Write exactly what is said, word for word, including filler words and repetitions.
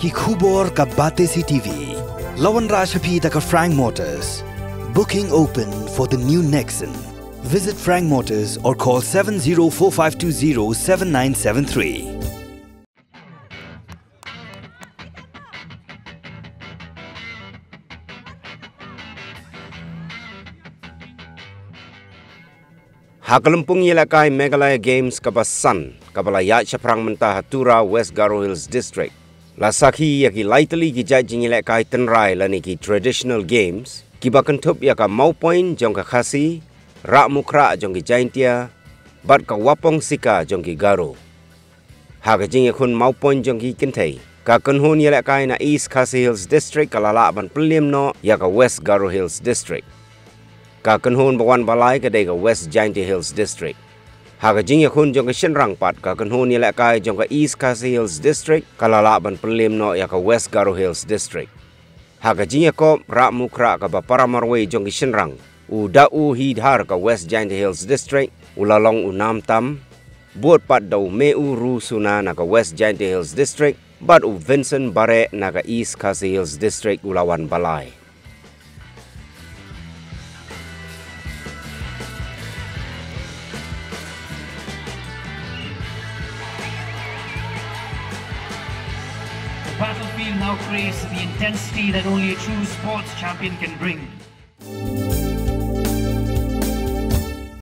Ki khubor ka Batesi T V. La wanrah sha phi da ka Frank Motors. Booking open for the new Nexon. Visit Frank Motors or call seven zero four five two zero seven nine seven three. Ha ka lympung ïalehkai Meghalaya Games kaba san, kaba la ïaid shaphrang mynta ha Tura, West Garo Hills District, la sakhi ïa ki lai tylli ki jait jingïalehkai tynrai lane ki traditional games, kiba kynthup ïa ka Mawpoiñ jong ka Khasi, Rah Mukhrah jong ki Jaintia, bad ka Wapong Sika jong ki Garo. Ha ka jingïakhun Mawpoiñ jong ki kynthei, ka kynhun ïalehkai na East Khasi Hills District ka la lah ban pynliem noh ïa ka West Garo Hills District. Ka kynhun ba wan ba lai ka dei ka West Jaintia Hills District. Ha ka jingïakhun jong ka shynrang pat, ka kynhun ïalehkai jong ka East Khasi Hills District ka la lah ban pynliem noh ïa ka West Garo Hills District. Ha ka jingïakop, Rah Mukhrah kaba para marwei jong ki shynrang, u Dauhirdhar ka West Jaintia Hills District u la long u nam tam, bud pat da u Meurusuna na ka West Jaintia Hills District, bad u Vincent Bareh na ka East Khasi Hills District u la wan ba lai. The battlefield now craves the intensity that only a true sports champion can bring.